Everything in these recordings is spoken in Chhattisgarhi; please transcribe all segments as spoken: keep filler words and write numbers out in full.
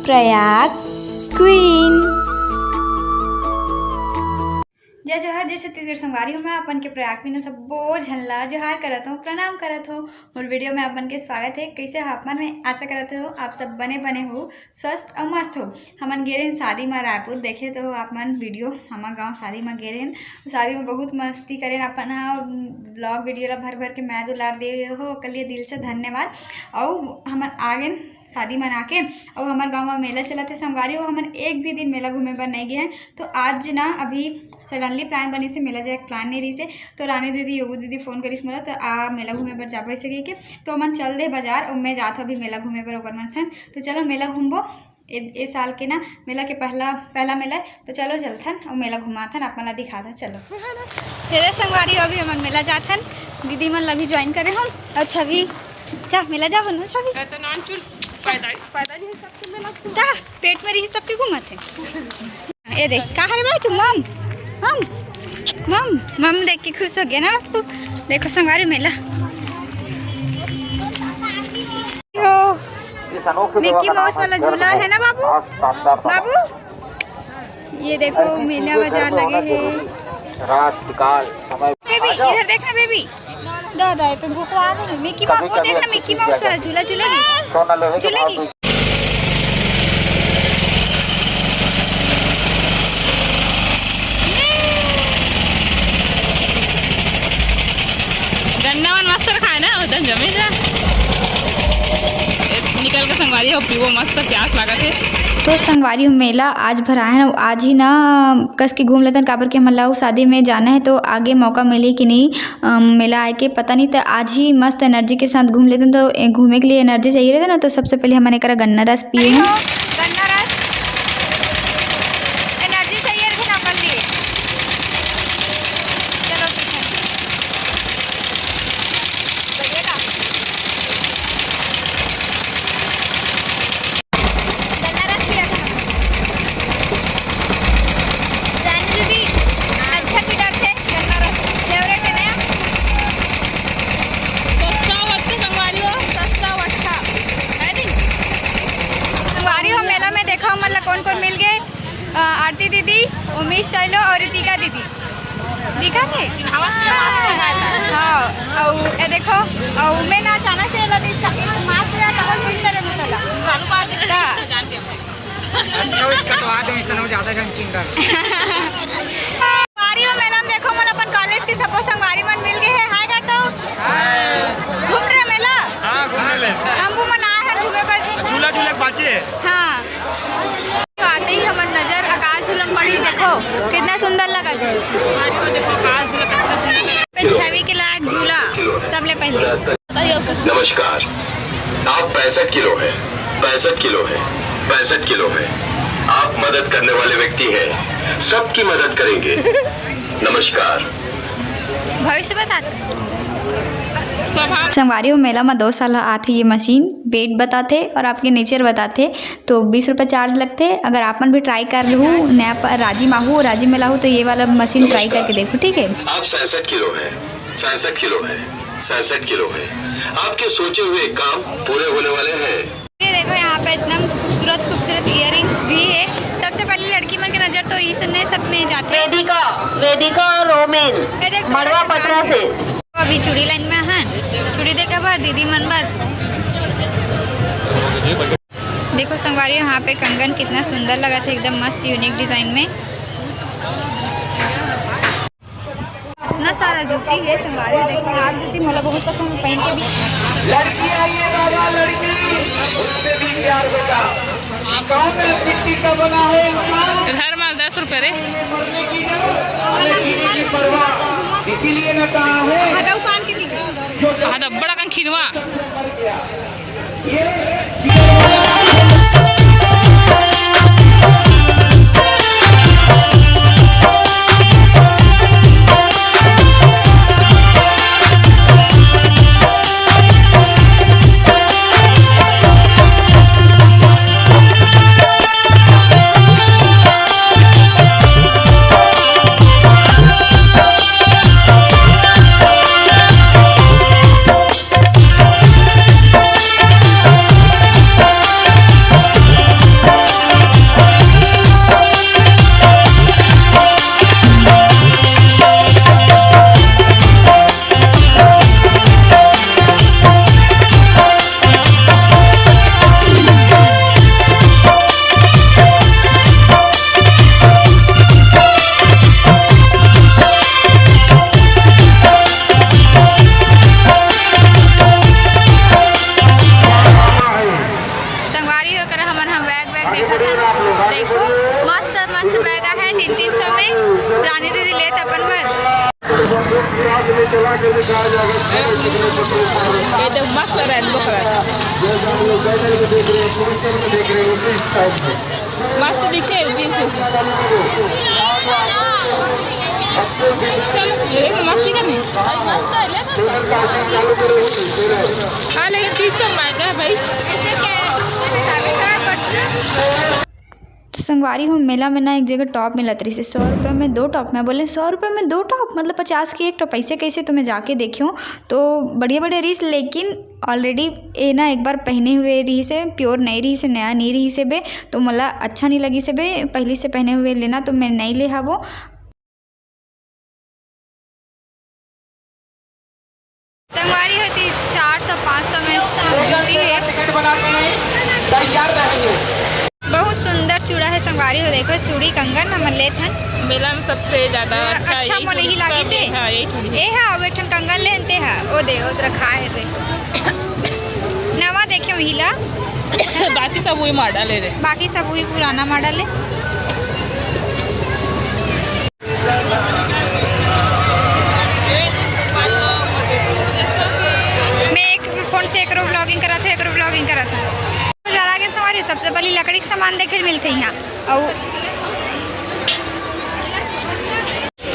प्रयाग क्वीन। जय जोहार, जय छत्तीसगढ़ संगवारी हो। मैं अपन के प्रयाग क्वीन सब्बो झन ला जोहार करत हूँ, प्रणाम करत हूँ। मोर वीडियो में अपन के स्वागत है। कैसे हो आप मन? मैं आशा करत हूँ आप सब बने बने हो, स्वस्थ और मस्त हो। हमन गे रहेन शादी में रायपुर, देखे तो हो आप मन वीडियो, हमर गाँव शादी में गे रहेन। शादी में बहुत मस्ती करेन अपन ह, ब्लॉग वीडियो ला भर भर के मैं दुलार दे हो, ओकर लिए दिल से धन्यवाद। और हमन आ गेन शादी मना के, अउ हमर गाँव म मेला चलत हे संगवारी हो, हमन एक भी दिन मेला घूमे बर नइ गे हन। तो आज ना अभी सडनली प्लान बनिस हे, मेला जाए के प्लान नइ रहिस हे, तो रानी दीदी, योगू दीदी फोन करिस मोला, तो आ मेला घूमे बर जाबो ऐसे कहिके, तो हमन चल दे बाजार, अउ मैं जात हूँ अभी मेला घूमे बर ओकर मन सन। तो चलो मेला घूमबो, ए, ए साल के ना मेला के पहला, पहला मेला हे, तो चलो चलथन अउ मेला घुमाथन, आप मन ला दिखाथन, चलो। ये दे संगवारी हो, अभी हमन मेला जाथन, दीदी मन ला भी ज्वाइन करे हम। अच्छा भी जा, मेला जाबो ना छवि? मैं तो नान चुल, फायदा, फायदा नहीं है सबके मेला घूम। ता पेट में रही तब के घूमत है। ये देख, का हरे बाबू, मम, मम, मम, मम देख के खुश हो गया ना बापू। देखो संगवारी मेला। ओ, मिक्की माउस वाला झूला है ना बाबू? बाबू, ये देखो, मीना बाजार लगे हे। रात, काल, समय। बेबी, इधर देखना बेबी। दादा, ये तो भूख आ गई। मिक्की माउस, वो देखना, मिक्की माउस वाला झूला झूलेगी। झूलेगी। गन्ना मन मस्त रखा है ना, उधर जमे जा। निकल के संगवारी हो, पीबो, मस्त प्यास लागत है। तो संगवारी हो, मेला आज भराए ना, आज ही ना कस के घूम लेतन, काबर के हमन ला अउ शादी में जाना है, तो आगे मौका मिलही कि नहीं, अम, मेला आए के पता नहीं। तो आज ही मस्त एनर्जी के साथ घूम लेतन, तो ए, घूमे के लिए एनर्जी चाहिए रहता ना, तो सबसे पहले हमन एकरा गन्ना रस पिए हैं। गन्ना रस, एनर्जी चाहिए रहता ना अपन लिए। चलो ठीक है। गन्ना रस लिया था हमने। रानी दीदी, अच्छा की डर से गन्ना रस, फेवरेट है नया। सस्ता हो अच्छा संगवारी हो, सस्ता हो अच्छा, है नहीं? संगवारी हो, मेला में देखा हमन ला कौन कौन मिल गए। अ, आरती दीदी, उमी स्टाइलो और रितिका दीदी। दिखा थे? हाँ, अउ ये देखो, अउ मैं ना अचानक से लगी इसका मास्क लगा, डबल फील करे मुझे लगा। का? अच्छा, इस कटवा दो, इस ज्यादा जन चिंता। संगवारी हो मेला में देखो, मन अपन कॉलेज के सबो संगवारी मन मिल गए हैं। हाय कर दो। घूम रहे मेला? हाँ, घूमने ले। हम घूमन आए हैं घूमे पर। झूला झूले के बाचे। हाँ। तो आते ही हमर नजर आकाश झूला में पड़ी, देखो कितना सुंदर लगा थे। छवि के लायक झूला सबले पहले। नमस्कार, आप पैंसठ किलो हैं, पैंसठ किलो हैं, पैंसठ किलो हैं। आप मदद करने वाले व्यक्ति हैं, सबकी मदद करेंगे। नमस्कार। भविष्य बताते। संगवारी हो, मेला में दो साल आथे ये मशीन, वेट बताथे और आपके नेचर बताथे। तो बीस रुपये चार्ज लगथे। अगर आप मन भी ट्राई कर लहू, नया प-, राजी माहू, राजी में लाहू, तो ये वाला मशीन ट्राई करके देखो, ठीक है? आप सड़सठ किलो हैं, सड़सठ किलो हैं, सड़सठ किलो हैं। आपके सोचे हुए काम पूरे होने वाले हैं। ये देखो, यहाँ पे एकदम खूबसूरत खूबसूरत इयररिंग्स भी है। सबसे पहले लड़की मन के नजर तो इस ने सब में जाते हैं। वेदिका, वेदिका और रोमेन, ये देख, मड़वा पटरा से। अभी चूड़ी लाइन में है, चूड़ी देखे बर दीदी मन बर। देखो संगवारी, यहाँ पे कंगन कितना सुंदर लगा था, एकदम मस्त यूनिक डिजाइन में। इतना सारा जूती है संगवारी, देखो हाफ जूती मोला बहुत पसंद, पहन के भी। लड़की आई है बाबा, लड़की, उससे भी प्यार होगा। गाँव में मिट्टी का बना है इंसान। घर में दस रुपये रे। मरने की नहीं, जीने की परवाह, इसीलिए न कहा है। हाँ, तो बड़ा कंखीनवा। हम बैग वैग देखत हन, देखो मस्त मस्त बैग आहे तीन तीन सौ में, रानी दीदी लेत अपन बर। ये तो मस्त रेनबो कलर, मस्त दिखते हैं जींस। चलो, ये तो मस्ती करनी। अरे मस्त है, ले मस्त। हाँ, लेकिन तीन सौ महंगा है भाई। ऐसे क्या है? तो संगवारी हो, मेला में ना एक जगह टॉप मिलत रहिसे सौ रुपये में दो टॉप। मैं बोले, "सौ रुपये में दो टॉप, मतलब पचास की एक टॉप, ऐसे कैसे?" तो मैं जाके देखियो तो बढ़िया बढ़िया रहिस, लेकिन ऑलरेडी ए ना एक बार पहने हुए रहिसे, प्योर नहीं रहिसे, नया नहीं रहिसे बे, तो मोला अच्छा नहीं लगिसे बे। पहली से पहने हुए लेना तो मैं नहीं ले हवो। संगवारी होती चार सौ पाँच सौ में जूती है। बहुत सुंदर चूड़ा है संगवारी हो, देखो चूड़ी कंगन हमन लेत हन। मेला में सबसे ज्यादा अच्छा अच्छा यही मोला चूड़ी, यही लागिस सब हे। हाँ, यही चूड़ी है। ए हा, अउ एक ठन कंगन लेन ते हा, ओ दे, ओ रखा है ते। नवा देखे वही ला। बाकी सब वही मॉडल है रे। बाकी सब वही पुराना मॉडल है। मैं एक फोन से एकरो व्लॉगिंग करत हूँ, एकरो व्लॉगिंग करत हूँ। बाजार आगे संगवारी सबसे पहले लकड़ी के सामान देखे मिलते यहाँ। अउ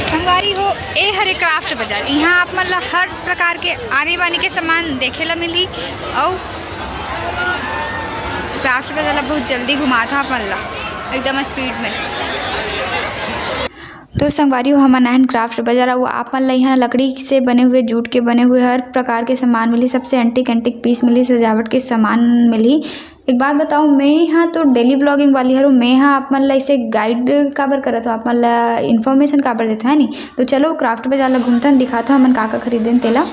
संगवारी हो, ए हरे क्राफ्ट बाजार। यहाँ आप मन ला हर प्रकार के आनी बानी के सामान देखे ला मिली। अउ क्राफ्ट बाजार ला बहुत जल्दी घुमात हा आप मन ला एकदम स्पीड में। तो संगवारी हो, हमन आयन क्राफ्ट बाजार, अउ आप मन ला यहाँ लकड़ी से बने हुए, जूट के बने हुए हर प्रकार के सामान मिली। सबसे एंटीक एंटीक पीस मिली, सजावट के सामान मिली। एक बात बताओ, मैं यहाँ तो डेली व्लॉगिंग वाली हूँ, मैं यहाँ आप मन ला इसे गाइड काबर करत हूँ, आप मन ला इन्फॉर्मेशन काबर देत है नी। तो चलो क्राफ्ट बाजार ला घूमतन, दिखात हूँ हमन का का खरीदेन तेला।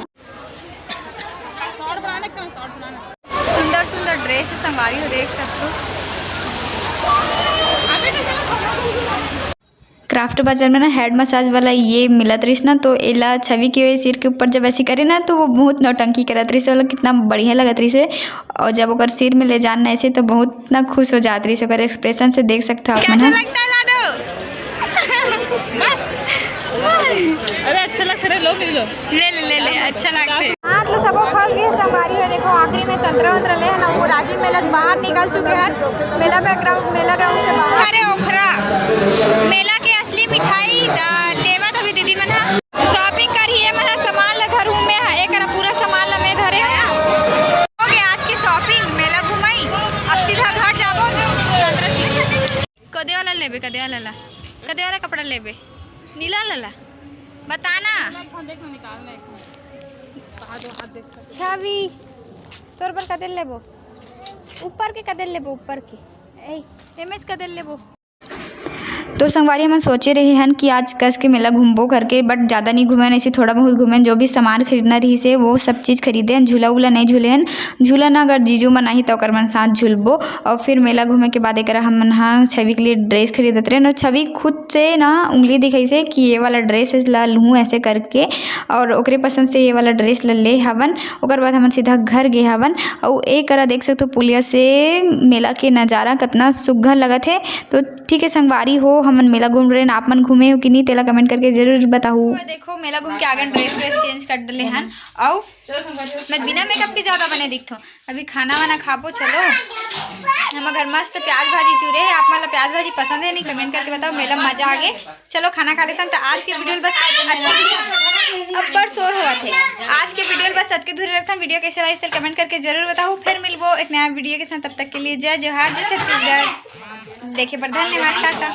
सुंदर सुंदर ड्रेस है संगवारी हो, देख सकते हो। क्राफ्ट बाजार में ना हेड मसाज वाला ये मिलत रहिस ना, तो एला छवि के सिर के ऊपर जब ऐसी करे ना, तो वो बहुत नौटंकी करत रहिस, ओला कितना बढ़िया लगत रहिस हे। और जब ओकर सिर में ले जान ना ऐसे, तो बहुत ना खुश हो जात रहिस, ओकर एक्सप्रेशन से देख सकते हो आप मन कैसा ह। लगता है लाडो? बस। अरे अच्छा लगता है, लो, लो। ले ले ले ले, अच्छा लगथे। हाँ, तो सबो फंस गए संगवारी हो। देखो, आखिरी में संतरा उतरा ले है ना, वो राजीव मेला से बाहर निकल चुके हैं। मेला बैकग्राउंड, मेला ग्राउंड से बाहर। अरे ओखरा, मेला के असली मिठाई, अ, लेवत अभी दीदी मन हा। शॉपिंग करी है, मन हा सामान ला धरू में हा, एक पूरा सामान ला मैं धरे। हो गया आज की शॉपिंग, मेला घुमाई, अब सीधा घर जाबो। संतरा सी-, कदे वाला लेबे, कदे वाला ला, कदे वाला कपड़ा लेबे, नीला वाला ला, बताना। छवि, तोर बर कदेल लेबो? ऊपर के कदेल लेबो, ऊपर के। ए, एम एस कदेल लेबो। तो संगवारी, हमन सोचे रहे हन कि आज कस के मेला घूमबो करके, but ज़्यादा नहीं घूमेन, ऐसे थोड़ा बहुत घूमेन। जो भी सामान खरीदना रहिस हे, वो सब चीज़ खरीदे हन। झूला उला नहीं झूले हन। झूला ना अगर जीजू मन आही, तो ओकर मन साथ झूलबो। और फिर मेला घूमे के बाद एकरा हमन हा छवि के लिए ड्रेस खरीदत रहे। और छवि खुद से ना उंगली दिखाइस हे कि ये वाला ड्रेस ला लूँ ऐसे करके, और ओकरे पसंद से ये वाला ड्रेस ला ले हवन। ओकर बाद हमन सीधा घर गे हवन। अउ ए करा देख सकथो पुलिया से मेला के नजारा कतना सुग्घर लगत हे। तो ठीक है संगवारी हो, हमन मेला घूम रहे हैं, आप मन घूमे हो कि नहीं, तेला कमेंट करके जरूर बताहू। देखो मेला घूम के आगे ड्रेस व्रेस चेंज कर डले हन। अउ मैं बिना मेकअप के ज्यादा बने दिखथो। अभी खाना वाना खाबो, चलो। हम घर मस्त प्याज भाजी चूरे हैं। आप मन ला प्याज भाजी पसंद है नहीं, कमेंट करके बताओ। मेला मजा आ गए। चलो खाना खा लेथन। तो आज के वीडियो बस अतके, अब्बड़ शोर होवत हे। आज के वीडियो बस अतके दूर रखथन। वीडियो कैसे लागिस तेला कमेंट करके जरूर बताओ। फिर मिलबो एक नया वीडियो के साथ, तब तक के लिए जय जोहार, जय छत्तीसगढ़। देखे बर धन्यवाद, टाटा।